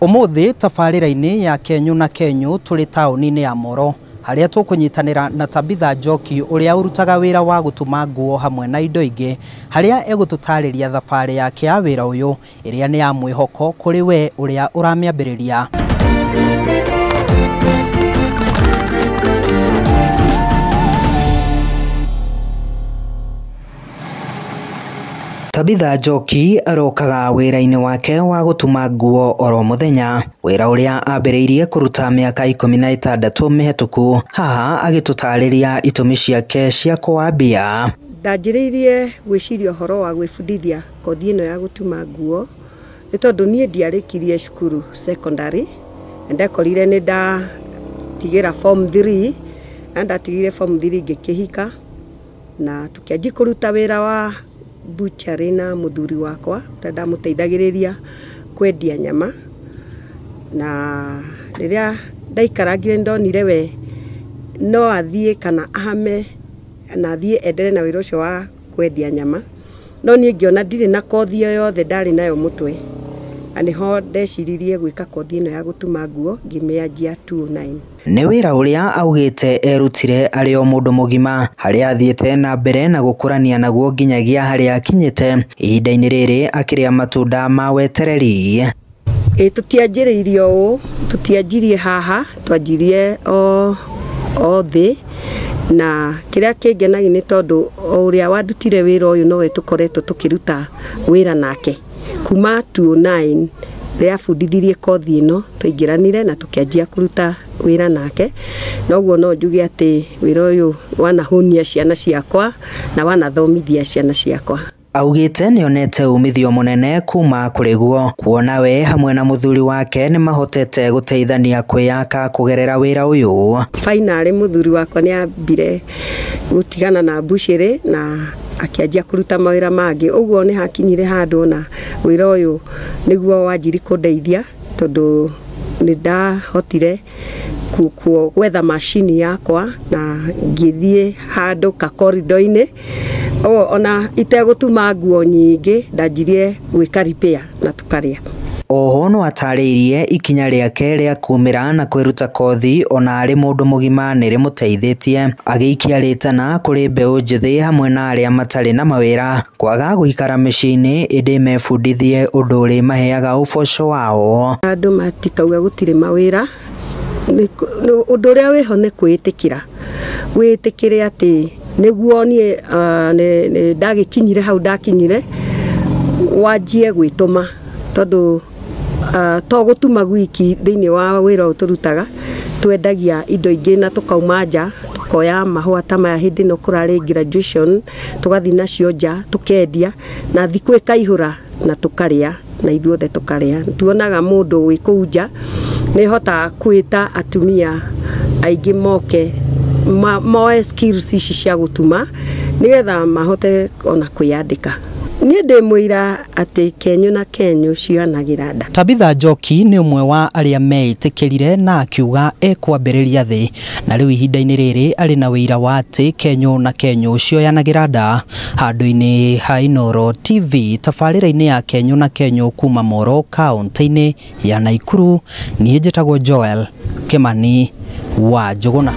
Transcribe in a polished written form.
Umuthi tabarĩra-inĩ ya Kenyũ na Kenyũ tũrĩ taũni-inĩ ya Moro harĩa tũkũnyitanĩra na Tabitha Njoki ũrĩa ũrutaga wĩra wa gũtuma nguo hamwe na indo ingĩ, harĩa egũtũtarĩria thabarĩ yake ya wĩra ũyũ ĩrĩa nĩ ya mwĩhoko kũrĩ we ũrĩa ũramĩambĩrĩria. Tabitha Njoki arokaga wĩra-inĩ wake wa gũtuma nguo oro mũthenya, wĩra ũrĩa ambĩrĩirie kũruta mĩaka 16 mĩhetũku. Haha agĩtũtarĩria itũmi ciake cia kũwambia. Ndanjĩrĩirie gwĩciria ũhoro wa gwĩbundithia kothi ĩno ya gũtuma nguo nĩ tondũ niĩ ndiarĩkirie cukuru secondary, ndekorire nĩ ndatigĩra form 3, na ndatigire form 3 ngĩkĩhika na tũkĩanjia kũruta wĩra wa butchery na mũthuri wakwa ũrĩa ndamũteithagĩrĩria kwendia nyama. Na rĩrĩa ndaikarangire ndonire we no athiĩ kana ahame na athiĩ endelee na wĩra ũcio wa kwendia nyama, no niĩ ngĩona ndirĩ na kothi o yothe ndarĩ nayo mũtwe, na nĩho ndeciririe gwĩka kothi ĩno ya gũtuma nguo ngĩmĩanjia 2009. Nĩ wĩra ũrĩa augĩte erutire arĩ o mũndũ mũgima, harĩa athiĩte na mbere na gũkũrania naguo nginyagia harĩa akinyĩte ihinda-inĩ rĩrĩ akĩrĩa matunda ma wetereri. Ĩ tũtianjĩrĩirie ũũ, tũtianjirie haha, twanjirie o thĩ, na kĩrĩa kĩngenagia nĩ tondũ o ũrĩa wandutire wĩra ũyũ nowe tũkoretwo tũkĩruta wĩra nake kuma 2009 rĩrĩa abundithirie kothi ĩno, twaingĩranire na tũkĩanjia kũruta wĩra nake. Noguo no njuge atĩ wĩra ũyũ wanahũnia ciana ciakwa na wanathomithia ciana ciakwa. Augĩte nĩonete umithio mũnene kuma kũrĩ guo, kuona we hamwe na mũthuri wake nĩmahotete gũteithania kwĩyaka kũgerera wĩra ũyũ. Finally mũthuri wakwa nĩambire gũtigana na butchery na akĩanjia kũruta mawĩra mangĩ, ũguo nĩ hakinyire handũ na wĩra ũyũ nĩguo wanjirie kũndeithia tondũ nĩ ndahotire gwetha macini yakwa na ngĩthiĩ handũ ka corridor-inĩ, ona itegũtuma nguo nyingĩ ndanjirie gwĩka repair na tũkarĩa. Oho no atarĩirie ikinya rĩake rĩa kumĩra na kwĩruta kothi ona arĩ mũndũ mũgima nĩ rĩmũteithĩtie, agĩikia rĩtana kũrĩ mbeũ njĩthĩ hamwe na arĩa matarĩ na mawĩra kwaga gũikara mĩciĩ-inĩ ĩndĩ mebundithie ũndũ ũrĩmaheaga ũboco wao. Andũ matikauga gũtirĩ mawĩra, ũndũ ũrĩa wĩho nĩ kwĩĩtĩkĩra, wĩĩtĩkĩre atĩ nĩguo niĩ ndagĩkinyire hau ndakinyire, wanjie gwĩtũma tondũ to gũtuma gwiki thĩinĩ wa wĩra ũyũ tũrutaga, twendagia indo ingĩ na tũkauma nja, tũkoya mahũa ta maya hĩndĩ ĩno kũrarĩ graduation, tũgathiĩ nacio nja tũkendia na thikũ ĩkaihũra na tũkarĩa na ithuothe tũkarĩa. Tuonaga mũndũ wĩ kũu nja nĩhotaga kwĩta atumia aingĩ moke moe skills ici cia gũtuma nĩgetha mahote ona kwĩyandĩka. Niĩ ndĩ mũira atĩ Kenyũ na Kenyũ cioyanagĩra nda. Tabitha Njoki nĩ ũmwe wa arĩa meĩtĩkĩrire na akiuga ekwambĩrĩria thĩ, na rĩu ihinda-inĩ rĩrĩ arĩ na wĩira wa atĩ Kenyũ na Kenyũ cioyanagĩra nda. Handũ-inĩ ha Inooro TV tabarĩra-inĩ ya Kenyũ na Kenyũ kuma Moro kaũntĩ-inĩ ya Naikuru, niĩ njĩtagwo Joel Kimani wa Njũgũna.